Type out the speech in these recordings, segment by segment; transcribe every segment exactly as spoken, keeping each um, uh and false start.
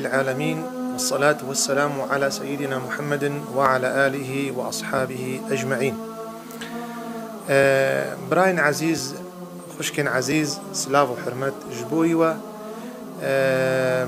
العالمين، والصلاة والسلام على سيدنا محمد وعلى آله وأصحابه أجمعين. Ee, birayên ezîz, xwişkên ezîz, silav û hurmet ji bo wî we. Ee,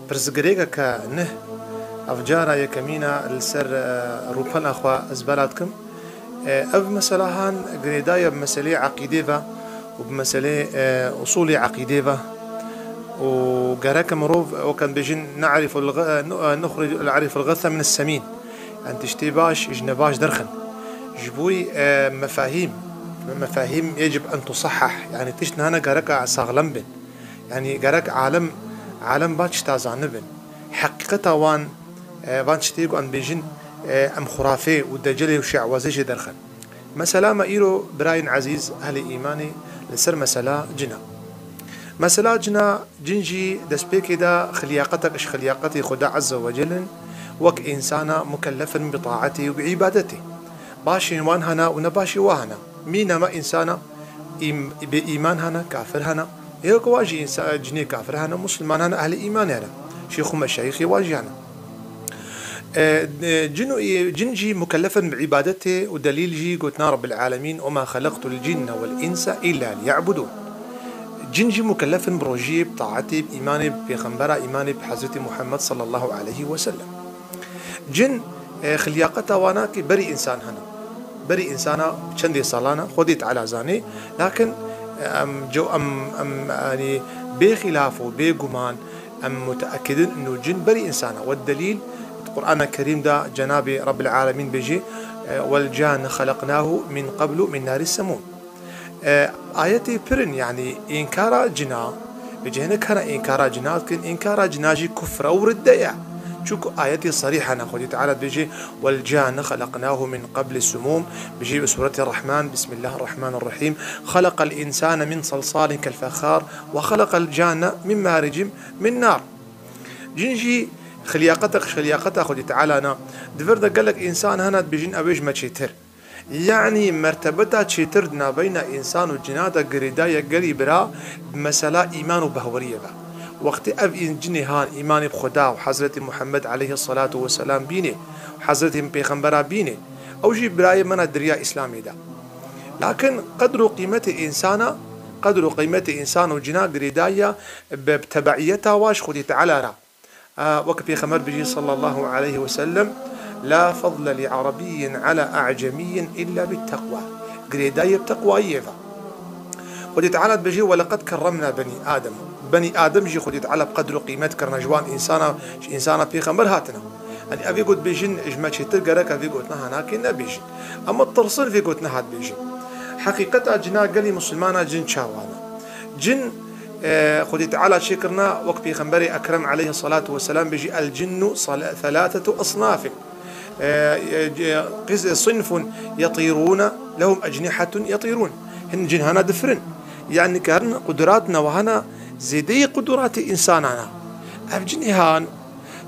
pirsgirêkeke neh, ev cara yekemîn e li ser, e, rûpela xwe ez bela dikim. E, ev mesela han girêdayî bi meseleyê eqîdê ve û bi meseleyê, e, usulê eqîdê ve. Û gerek mirov, wek em bêjin, ne'riful gh-, e, nu-, e, nuxrij-, ne'riful g'ithe min semîn. Em tiştê baş ji nebaş derxin. Ji bo wî, e, mefahîm, mefahîm yecib en tusahhah. Yani tişt hene gerek saxlem bin. Yani gerek alem, alem ba tişta zanibin. Heqîqeta wan, e, van tiştê ku em bêjin, e, em xurafê û decelê û şi'wazê jê derxin. Mesela me îro birayên ezîz, ehlê îmanê, li ser mesela cina. Mesela cina, cin jî destpêkê de xilyaqitek ji xilyaqetê Xuda Azze ve Cel in, wek însana mukellef in bi taetê û bi îbadetê. Başên wan hene û ne başê wa hene. Mîna me însana, êm-, bê îman hene, kafir hene. Hêwek wa jî însa-, cinê kafir hene, musulman hene, ehlê îmanê hene. Şêx û meşayîxê wa jî hene. E, e, cin û, cin jî mukellef in bi îbadetê û delîl jî gotina Rabbil Alemîn, "وما خلقت الجن والإنس إلا ليعبدون." Cin jî mukellef in bi rojiyê, bi taetê, bi îmanê, bi pêxembera, îmanê bi Hezretî Muhammed sallallahu aleyhi ve sellem. Cin, e, xilyaqeta wana ki berî însan hene. Berî însana çendê salana Xwedê Teala zanê. Lakin, e, em, cew-, em, em, yanî bê xilaf û bê guman, em muteekidin ino cin berî însana. We delîl, Qur'ana Kerîm de Cenabê Rabbil Alemîn bêjê, e, "والجان خلقناه من قبل من نار السموم." E, ayetê pir in, yanî înkara cina, bi cihê ne kara înkara cina dikin, înkara cina jî kufre û ridde ye. Çunku ayetê serîh hene, Xwedê Teala dibêje, "والجان خلقناه من قبل سموم." Bijî bi Sûretê Rehman, "بسم الله الرحمن الرحيم. خلق الإنسان من صلصال كالفخار وخلق الجان من مارج من نار." Cin jî xilyaqetek, xilyaqeta Xwedê Teala ne. Di vir de gelek însan hene dibêjin, ew ê ji me çêtir. Yanî mertebeta çêtir di navbeyna însan û cina de girêdayî ye gelî bira bi mesela îman û behweriyê ve. Wextê ev în-, cinê han îmanê bi Xuda û Hezretî Muhammed aleyhisselatu vesselam bînê, Hezretî Pêxembera bînê, ew jî birayê me ne di riya Îslamê de. Lakin qedr û qîmetê însana, qedr û qîmetê însan û cina girêdayî ye bi tebeiyeta wa ji Xwedê Teala re. A, wek Pêxember bijî sallallahu aleyhi ve sellem, "لا فضل لعربي على أعجمي إلا بالتقوى." Girêdayî bi teqwayiyê ve. Xwedê Teala dibêje, "ولقد كرمنا بني آدم." Benî Adem jî Xwedê Teala bi qedr û qîmet kirine, ji wan însana, ji însana pêxember hatine. Yanî evê got bêjin, ji me çêtir gerek evê gotina hanakê nebêjin. Ama tirsin vê gotina hat bêjin. Heqîqeta cina gelî musulmana cin çawa ne? Cin, e, Xwedê Teala çêkirina, wek Pêxemberê Ekrem aleyhissalatu vesselam bêjî, "الجن صلا-، ثلاثة أصناف." E, e, قس-، صنف يطيرون، لهم أجنحة يطيرون. Hin cin hana difirin. Yani karin qudurat ne wahana zêdeyî quduratê insanana. Ev cinê han,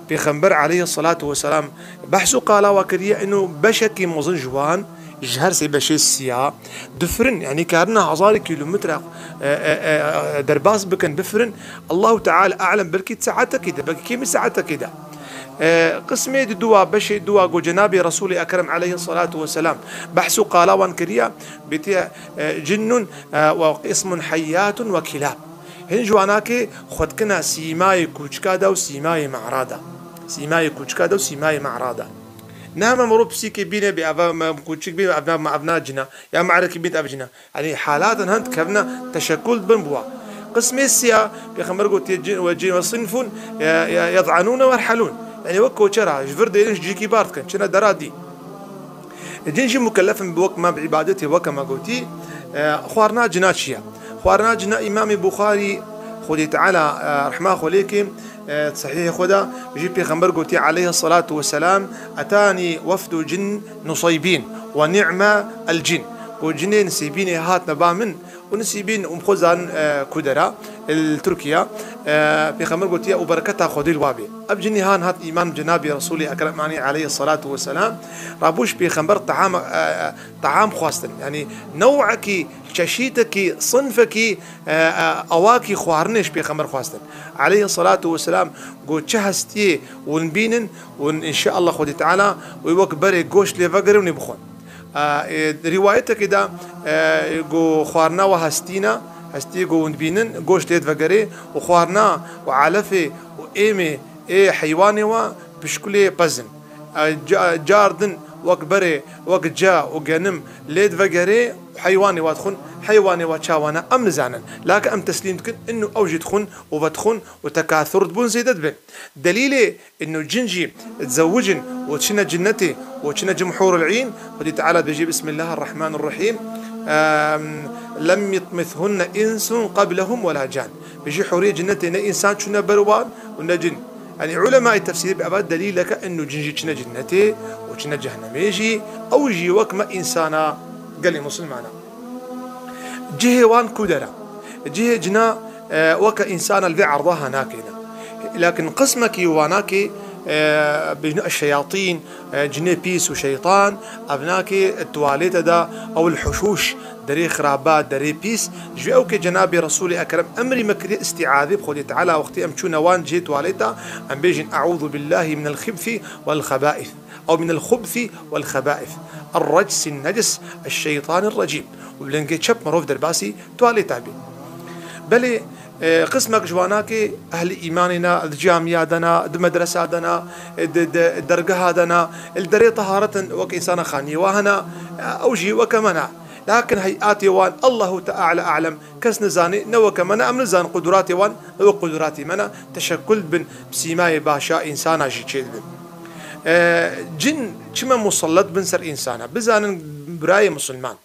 Pêxember aleyhissalatu vesselam behs û qala wa kiriye, ino beşekî mezin ji wan, ji her sê beşê siya, difirin, yanî karine hezarê kîlometre, e, e, e, e, derbas bikin, bifirin. Allahu Teala alem, belkî saetekê de, belkî kêmî saetekê de. E, qismê di dua, beşê dua, go Cenabê Resûlê Ekrem aleyhissalatu vesselam behs û qala wan kiriye, bêtiye, e, cinnun, e, ve qismun heyyatun ve kilab. Hin ji wanakê xwe dikine sîmayê kûçika de û sîmayê mara de. Sîmayê kûçika de û sîmayê mara de. Ne heme mirov pisîkê bîne bê, ev, em, kûçik bî, ev, ev, ev na cina. Ya me'rekî bît ev cina. Yanî halatin hin dikevine teşekkul dibin bi wa. Qismê siya, Pêxember gotiye, "Cin ve cin ve sinfun, e, e, yez'anûne ve yerhelûn." Yanî wek koçera, ji vir dêrin ji cihekî bar dikin, çine dera dî. Cin jî mukellef in bi wek me bi îbadetê, weke me gotî, e, xwarina cina çi ye? Xwarina cina Îmamê Buxarî, Xwedê Teala, e, rehma xwe lê ke, e, sehîhê xwe de jî Pêxember gotî aleyhissalatu vesselam, "Etanî wefdu cin Nusaybîn ve ni'me el cin." Ku cinê Nisêbînê hatine ba min Nisîbîn û xwe zanin, e, ku dera, li Tirkiye, e, Pêxember gotiye û bereketa Xwedê li wa bê. Ev cinî han hat îman cenabê Resûlê Ekrem anî aleyhi salatu ve selam, rabû ji Pêxember teham, e, e, teham xwestin. Yanî new'ekî, çeşîtekî, sinfekî, e, e, awakî xwarinê ji Pêxember xwestin. Aleyhi salatu ve selam got, çi hestiyê hûn bînin, hûn înşeallah Xwedê Teala wê wek berê goşt lê vegerin û nê bixwin. E, e, rîwayetekê de, e, ku xwarina we hestî ne, hestiyê ku hûn dibînin, goşt lê divegerê û xwarina û alefê û êmê ê heywanê we pişkulê pez in. E, ca-, car din wek berê, wek ca û genim lê divegerê û heywanê we dixwin, heywanê we çawa ne, em nizanin. Lake em teslîm dikin, inu ew jî dixwin û vedixwin û tekathur dibûn, zêde dibin. Delîlê inu cin jî dizewicin û çine cinnetê û çine cim hûrul în, Xwedî Teala dibêjê, Bismillahirrahmanirrahîm, em, lem yutmithunne insun qablehum wela can. Bijî hûriyê cinnetê ne însan çûne ber wan û ne cin. Yanî ulemayê tefsîrê bi eva delîleke inu cin jî çine cinnetê û çine cehnemê jî, ew jî wek me însana gelê musulmana. Cihê wan ku dera? Cihê cina, e, weke însana li vê erda hanakêne. Lakin qismekî wanakê, e, bijne eşşeyatîn, e, cinê pîs û şeytan, ev nakê tuwalête de ew li huşûş, derê xirabat, derê pîs. Ji vê ewkê cenabê Resûlê Ekrem emrî me kiriye îstîazê bi Xwedê Teala wextê em çûne wan cihê tuwalêta, em bêjin, Eûzu billahî minel xibsî wel xebaîs. Ew minel xubsî wel xebaîs, er-recsîn necis, eşşeytanir recîm. Û bi lingê çep mirov derbasî tuwalêta bê. Belê, e, qismek ji wanakê ehlî îmanê ne, di camiya de ne, di medresa de ne, e, di, di dergeha de ne, li derê teharet in, wek însana xaniyê wa hene, e, ew jî weke me ne. Lakin heyatê wan, Allahu Teala alem, kes nizanê, ne weke me ne, em nizanin quduratê wan, ne wek quduratê me ne, teşekkul dibin, bi sîmayê başa însana jî çêdibin. E, cin çima musallet bin ser însana? Bizanin birayê musulman,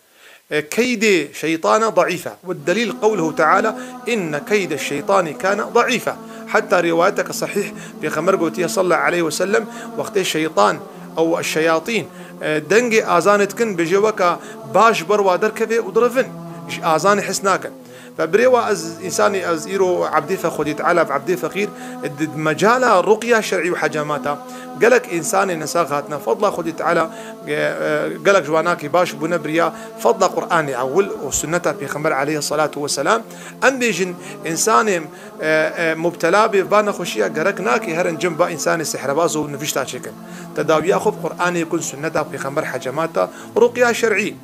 e, keydê şeytana daîf e. Ve delîl qewluhu Teala, inne keyde şeytani kane daîfe. Heta rîwayeteke sehîh, Pêxember gotiye sallallahu aleyhi ve sellem, wextê şeytan ew eşşeyatîn, e, dengê azanê dikin, bêje weka baş ber wa derkeve û dirivin. Ji azanê hes nakin. Ve birê wa ez, însanî ez îro ebdê fe Xwedî Teala, bi ebdê feqîr, di, di mecala ruqya şer'î û hecamata, gelek însanê nesax hatine fadla Xwedî Teala, e, e, gelek ji wanakî baş bûne biriya fadla Qur'anê ewil û sunneta Pêxember aleyhissalatu vesselam. Em bêjin, însanê, e, e, mubtela bê va nexweşiya gerek nake herin cem ba însanê sehrebaz û nivişta çêkin. Tedawiya xwe bi Qur'anê kun, sunneta Pêxember, hecamata, ruqya şer'î.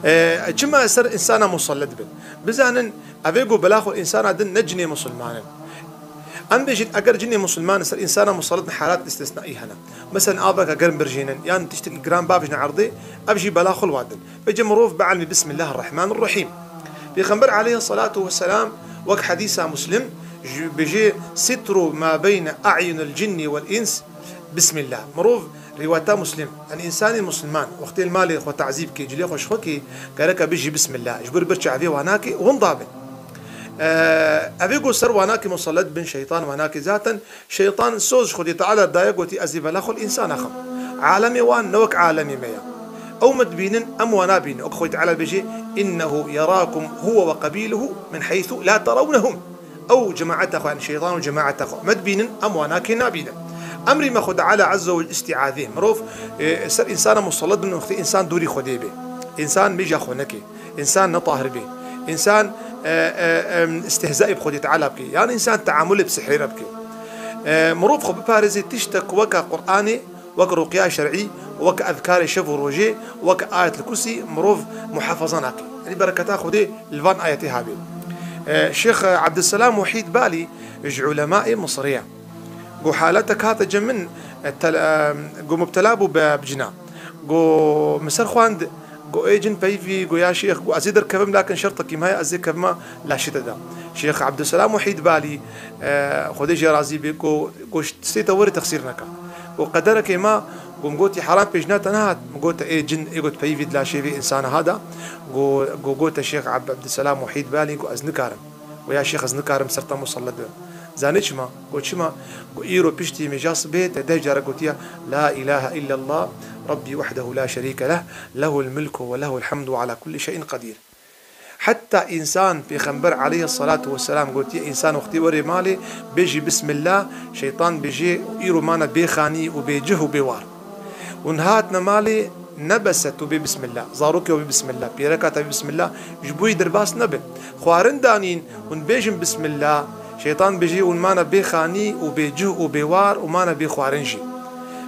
E, çima ser însana musallet bin? Bizanin, evê ku bela xwe însana din ne cinê musulman in. Em bêjin, eger cinê musulman ser însana musallet bin, halat istisnaî hene. Mesela aveka germ birjênin, yan tiştek giran bavêjin erdê, ev jî bela xwe li wan din. Bêje mirov bielmî Bismillahirrahmanirrahîm. Pêxember aleyhissalatu vesselam wek hedîsa Muslim ji, bêje, sitru ma beyne e'yunil cinni wel îns, Bismillah. Mirov, rîwayeta Muslim, yanî însanê musulman, wextê li malê xwe tazî bike, cilê xwe ji xwe ke, gereke bijî Bismillah. Ji bo bir çavê wanakê winda bin. Eee, evê ku ser wanakê musallet bin, şeytan wanakê zaten, şeytan soz ji Xwedê Teala daye, gotî, ez ê bela xwe li însan axim. Alemê wan ne wek alemê me ye. Ew me dibînin, em wan nabînin. Wek Xwedê Teala bêje, innehu yerakum huwe ve qebîluhu min heythu la terewnehum. Ew cemaeta xwe, yanî şeytan û cemaeta xwe me dibînin, em wan nake nabînin. Emrî me Xwe Teala Azze ve Celle îstîazê. Mirov, e, ser însana musallet bin, wextê însan dûrî Xwedê bê. Însan mêja xwe neke. Însan ne tahir bê. Însan, e, e, em, îstihzaî bi Xwedê Teala bike. Yan însan teamulê bi sihrê re bike. E, mirov xwe biparêzê tiştek weke Qur'anê, wek ruqya şer'î, wek ezkarê şev û rojê, wek Ayetul Kursî mirov muhafaza nake. Yanî bereketa Xwedê li van ayetê habe. E, Şêx Ebdulselam Wehîd Balî ji ulemaê Misirê ye. Got, haletek hate cem min, e, tel-, e, got, mubtela bû be, bi cina. Got, min ser xwend, got, ê cin peyvî, got, ya şêx, got, ez ê derkevim, lakin şertekî me heye, ez ê kevime laşê te de. Şêx Ebdulselam Wehîd Balî, e, Xwedê jê razî bê, got, got, stê te werê texsîr neke. Got, qederekê me, got, min gotî heram pêş ne te nehat, min gote ê cin, ê got peyvî di laşê vê însana ha de. Got, got, gote Şêx Ab-, Ebdulselam Wehîd Balî, got, ez nikarim. Got, ya şêx, ez nikarim ser te musallet bim. Zanî çima? Got, çima? Got, îro piştî mêja sibê te deh care gotiye, La ilahe illallah, Rabbî wehdehu la şerîke leh, lehul milku ve lehul hemdu ve ala kulli şeyin qedîr. Heta însan, Pêxember aleyhisselatu vesselam gotiye, însan wextî were malê, bêjî Bismillah, şeytan bêjê, îro mana bêxanî û bêcih û bêwar. Hûn hatine malê, nebeset û bê Bismillah, zarokê wî Bismillah, pîreka te bê Bismillah, ji bo wî derbas nebe. Xwarin danîn, hûn bêjin Bismillah, şeytan bêjê, hûn mana bêxanî û bêcih û bêwar û mana bê xwarin jî.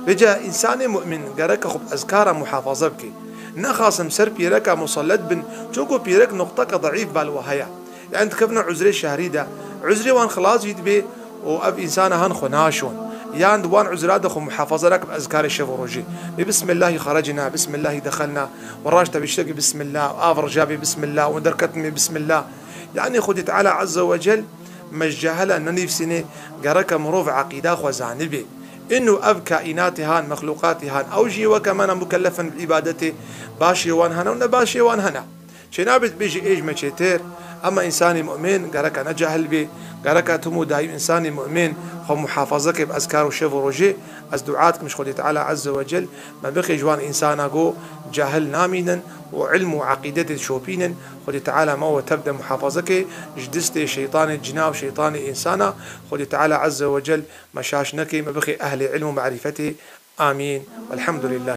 Vêca însanê mu'min gereke xwe bi ezkara muhafaza bike. Nexasim ser pîreka musallet bin, çunku pîrek noqteke deîf bal we heye. Yan dikevine uzrê şehrî de, uzrê wan xilas jî dibe û ev însana han xwe naşon. Yan di wan uzra de xwe muhafaza nake bi ezkarê şev û rojê. Bê Bismillahî xerecina, Bismillahî dexelna, we raşte bê ştekî Bismillah, av rija bê Bismillah, we derketin bê Bismillah. Yanî Xwedê Teala Azze ve Cel me ji cehela nenivîsîne, gereke mirov eqîda xwe zanibê. Ino ev kaînatê han, mexlûqatê han, ew jî weke me ne mukellef in bi îbadetê, başê wan hene û ne başê wan hene. Çênabe tu bêjî ê ji me çêtir, ema însanê mu'min gereke ne cahil bê, gereke tim û dayîm însanê mu'min xwe muhafaza ke bi ezkar û şev û rojê. Ez dua dikim ji Xwedê Teala Azze ve Cel me bixe ji wan însana ku cahil namînin û ilm û eqîdetê dişopînin. Xwedê Teala me we tev de muhafaza ke ji distê şeytanê cina û şeytanê însana. Xwedê Teala Azze ve Cel me şaş neke, me bixe ehlê ilm û marîfetê. Amîn. Welhamdulillah.